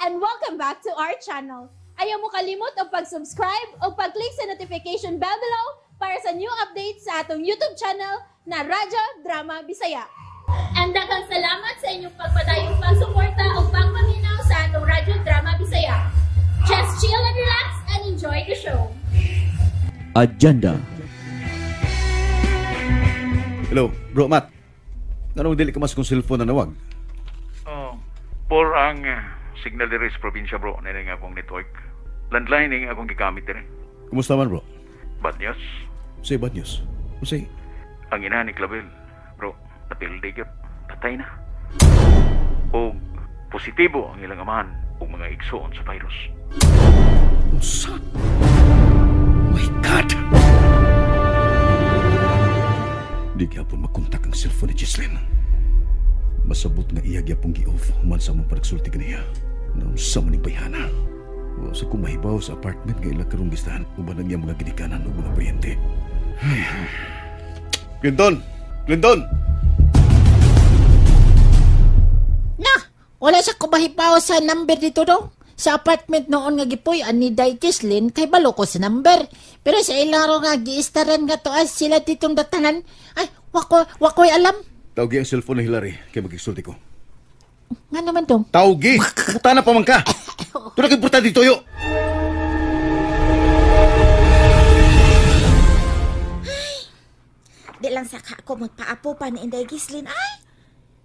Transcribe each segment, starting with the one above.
And welcome back to our channel. Ayaw mo kalimot og pag-subscribe o pag-click sa notification bell below para sa new updates sa atong YouTube channel na Radyo Drama Bisaya. And daghang salamat sa inyong pagpadayong pagsuporta o pagpaminaw sa atong Radyo Drama Bisaya. Just chill and relax and enjoy the show. Agenda. Hello, bro Matt. Nganong dili ka mas kung cellphone na nawag? Oh, por ang signal diri sa probinsya, bro, nila nga akong network. Landline ning akong gigamit diri. Kumusta man, bro? Bad news, Say bad news. Unsay? Ang ina ni Clavel, bro, natildi gyud, patay na. Og positibo ang ilang amahan ug mga igsoon sa virus. Unsa? My God! Di gyapon makontak ang cellphone ni Gisline. Masabot nga iya gyapon gi-off human sa among panagsulti kaniya. Naunsa man ning bayhana. Wa sa ko mahibaw sa apartment nga ila karong gistahan uban ang iyang mga ginikanan ug mga paryente. Ay. Clinton! Clinton! Na, wala sa kumahibaw sa number dito daw. Sa apartment noon nga gipuy ani Day Gislin kay balo ko sa number. Pero sa ilang ro nga giistaran nga tuas sila ditong datanan, ay wako'y alam. Tawgi ang cellphone ni Hillary kay magigsulti ko. Nga naman dong. Tawgi! Puta na pa man ka! Ito na importante dito, yo! Di lang saka ako magpaapo pa ni Inday Gislin ay.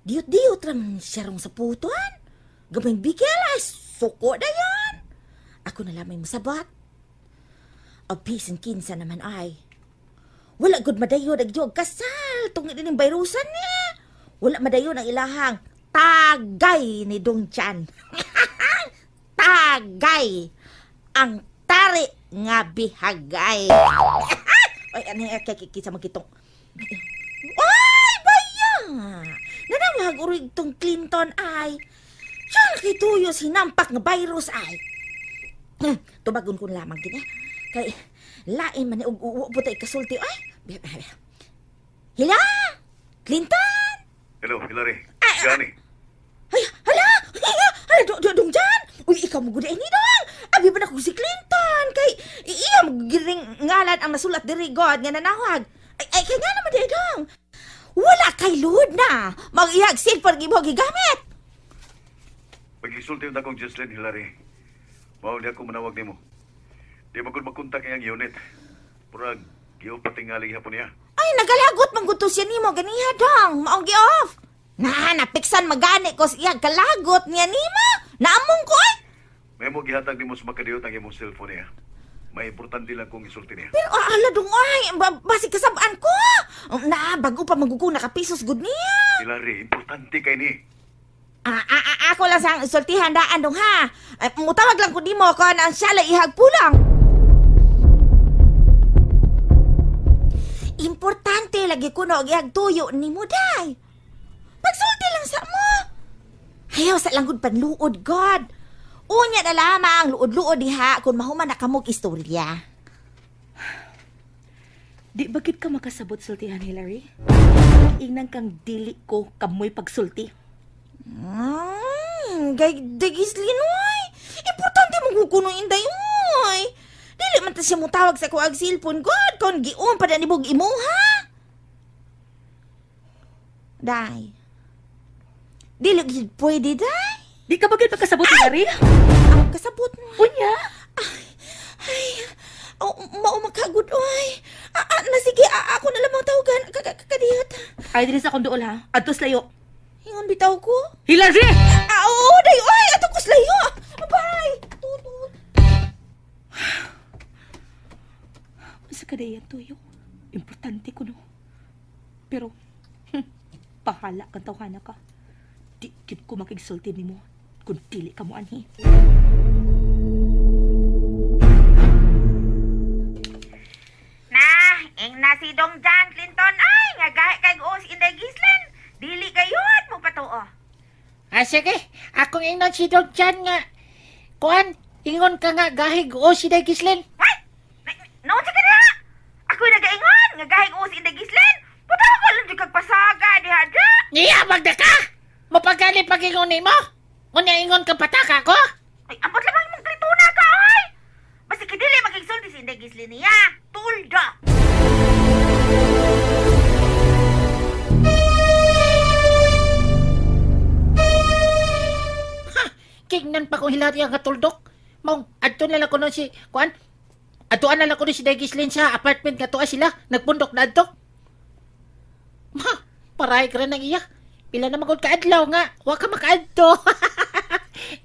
Diyot-diyot raman siya rong sa putuan. Gamay bigel ay, suko na yan. Ako na lamay masabot. O bisan kinsa naman ay. Wala gud madayon ang iyong kasal tungod ining bayrusan niya. Wala madayon ang ilahang tagay ni Dong Chan. Tagay ang tari nga bihagay. Ay, ano yung kikisa magkitong. Ay, baya! Nanawag urig tong Clinton ay. Siya nakituyo sinampak nga virus ay. Tubagon ko lamang kini. Kay lain man ni og uwo po tayo kasulti ay. Hila! Clinton! Hello, Hillary. Gani. Ay, hala! Hala, dong dyan! Uy, ikaw mo gudain ni dong! Abi ba na ko si Clinton? Kay iya mo ngalan ang nasulat diri God nga nanawag. Ay, kay nga naman di dong! Wala kay luod na! Mag-ihag cellphone imo gigamit! Magisulti na akong Jocelyn, Hillary. Mao di ako manawag nimo. Di magud makontak ang unit. Murag giyo patingali hapon niya. Ay, nagalagot man gud to siya nimo ganiha dong. Maong gi-off. Na, napiksan magani ko siya kalagot niya nimo. Naamong ko ay. May mo gihatag nimo sa makadiyot ang imong cellphone niya. May importante lang kong isulti niya. Pero ala dong ay, basig kasabaan ko. Na, bago pa magugo nakapisos gud niya. Hillary, importante kay ni. Ako lang sang isultihan daan dong ha. Ay, mutawag lang ko nimo kon ang siya lang ihag pulang. Importante lagi kuno og ihag tuyo nimo day. Pagsulti lang sa mo. Ayaw sa langgod panluod God. Unya na lamang luod-luod diha kung mahuman na kamog istorya. Di bakit ka makasabot sultihan, Hillary? Ingnan kang dili ko kamoy pagsulti. Gay Gislin oy. Importante mo kuno inday oy. Dili man ta siya mutawag sa kuag cellphone God kon giun pa na nibog imuha. Day. Dili gid pwede day. Di ka bagay pagkasabot, Hillary? Ang kasabot mo. Unya? Ay, oh, maumakagod oy. Na sige, ako na lamang tawagan. Kadiyot. Ay, dili sa akong duol ha. Adtos layo. Ingon bitaw ko. Hillary! Oo, day oy, ato ko layo. Bye. Tutut. Sa kadayan tuyo. Importante ko no. Pero, pahala kang tawhana ka. Di gid ko makigsulti nimo kung dili ka mo anhi. Na, ing na si Dong Jan Clinton ay nga gahi kay guos Inday Gislen. Dili kayot mo patuo. Ah, sige, akong ingnon si Dong Jan nga. Kuan, ingon ka nga gahi guos si Inday Gislen. Ay! Noon sa kanila! Ako'y nagaingon nga gahi guos Inday Gislen. Puta ko lang di kag pasaga diha dya. Niya, magda ka! Mapagali pag-ingon nimo? Unya ingon ka pataka ko? Ay, ambot lamang imong klituna ka, oy! Basta kidili makigsulti si Inday Gisli niya. Tulda! Ha! Kingnan pa kong Hilary ang katuldok. Maong, adto na lang ko nun si, kuan, adtoan na lang ko nun si Day Gislin sa apartment nga tuwa sila. Nagpundok na adto. Ma, paray ka rin ang iya. Pila na magod kaadlaw nga. Wa ka makaadto.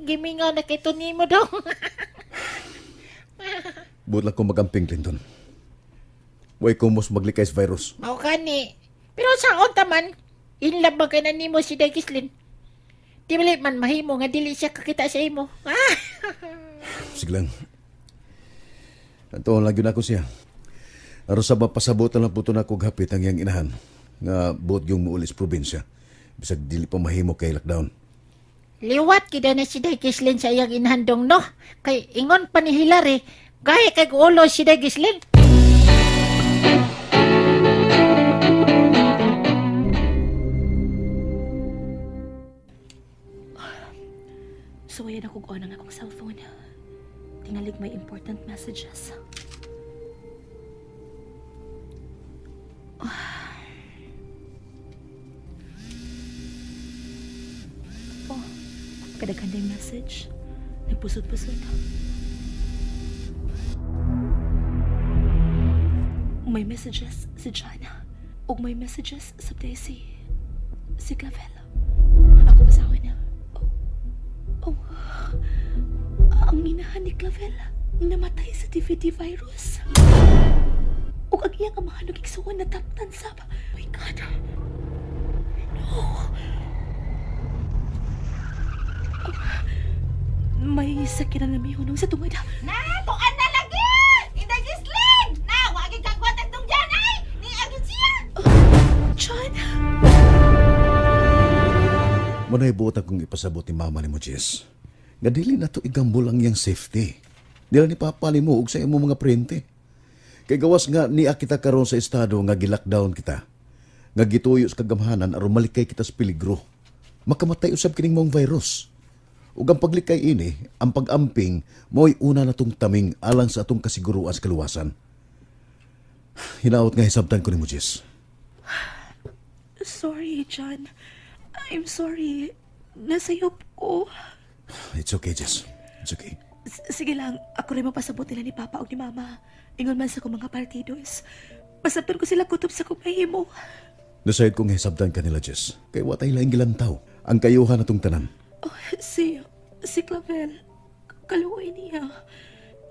Gimingaw na kay nimo dong. Buot lang ko magamping, Clinton. Way ko mos maglikay sa virus. Mao kani. Pero sa unta man, inlove man kay na nimo si Day Gislin. Dili man mahimo nga dili siya kakita sa imo. Sige lang. Ato lang yun ako siya. Aron sa mapasabotan lang po ito na kog hapit ang iyang inahan nga buot yung muulis probinsya. Bisag dili pa mahimo kay lockdown. Liwat kida na si Day Gislin sa iyang inahan dong no. Kay ingon pa ni Hilary, gaya kay ulo si Day Gislin. So ayan ako on ang akong cellphone. Tingalig may important messages. Oh, kadaghan na yung message. Nagpusod-pusod. May messages si Jana. Ug may messages sa si Clavel. Ako basahon na. Oh, ang inahan ni Clavel namatay sa DVD virus. Ug ang iyang amahan ug igsuon nataptan sab. Oh my God. No. Oh, may sakit na namihunong sa tungod. Na, tuan na lagi! Inday Gislin! Na, wagi kagwatag tong dyan ay! Ni agad siya! John! Manay buot akong ipasabot ni mama ni mo, Jess. Nga dili na to igambol ang iyang safety. Dila ni papa ni mo ug sa imo mga prente. Kay gawas nga niya kita karon sa estado nga gi-lockdown kita. Nga gituyo sa kagamhanan aron malikay kita sa peligro. Makamatay usab kining maong virus. Ug ang paglikay ini, ang pag-amping mo'y una na tong taming alang sa atong kasiguruan sa kaluwasan. Hinaot nga hisabtan ko ni mo, Jess. Sorry, John. I'm sorry. Nasayop ko. It's okay, Jess. It's okay. Sige lang, ako rin mapasabot nila ni Papa o ni Mama. Ingon man sa kong mga partidos. Pasabton ko sila kutob sa kumahimo. Nasayod kong hisabtan ka nila, Jess. Kay watay laing gilantaw. Ang kayuhan na tong tanan. Oh, si Clavel, kaluoy niya.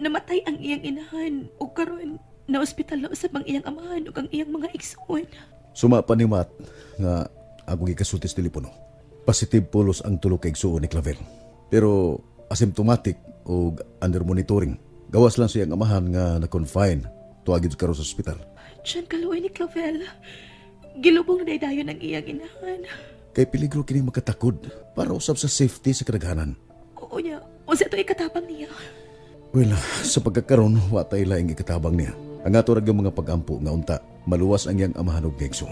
Namatay ang iyang inahan o karon na ospital na usab ang iyang amahan ug ang iyang mga igsuon. Suma pa ni Matt nga akong gikasulti sa telepono. Positive pulos ang tulo ka igsuon ni Clavel. Pero asymptomatic o under monitoring. Gawas lang siyang amahan nga na-confine tuagid karon sa ospital. Diyan kaluoy ni Clavel. Gilubong na dayon ang iyang inahan. Kay peligro kini makatakod para usab sa safety sa kadaghanan. Oo niya. Unsa ito ikatabang niya? Well, sa pagkakaroon, wa tay laing ikatabang niya. Ang ato ra gyud mga pag-ampo nga unta, maluwas ang iyang amahan og igsuon.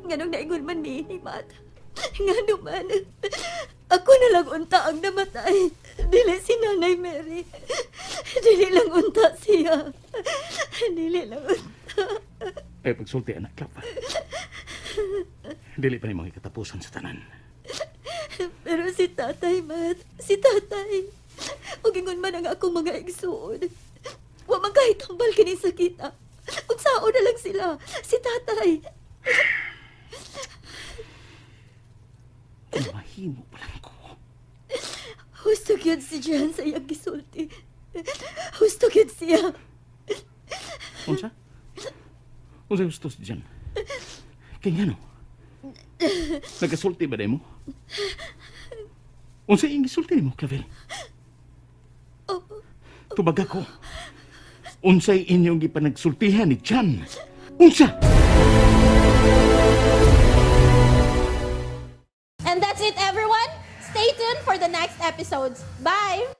Nganong naingon man ni Matt? Ngano man? Ako na lang unta ang namatay. Dili si Nanay Mary. Dili lang unta siya. Dili lang unta. Eh, pagsulti, anak, Klapa. Dili pa ni mga katapusan sa tanan. Pero si Tatay, Matt. Si Tatay. Ug ingon man ang akong mga igsuon. Wa man kahit tambal kini sakita. Unsaon na lang sila. Si Tatay. Kung mahimo pa lang ko. Husto gyud si Jan sa iyang gisulti. Husto gyud siya. Unsa? Unsa gusto si Jan? Kaya nga no? Nagkasulti ba mo? Unsa iyang gisulti nimo, Clavel? Tubag ako. Unsay inyong gipanagsultihan ni Jan? Unsa? And that's it, everyone. Stay tuned for the next episodes. Bye!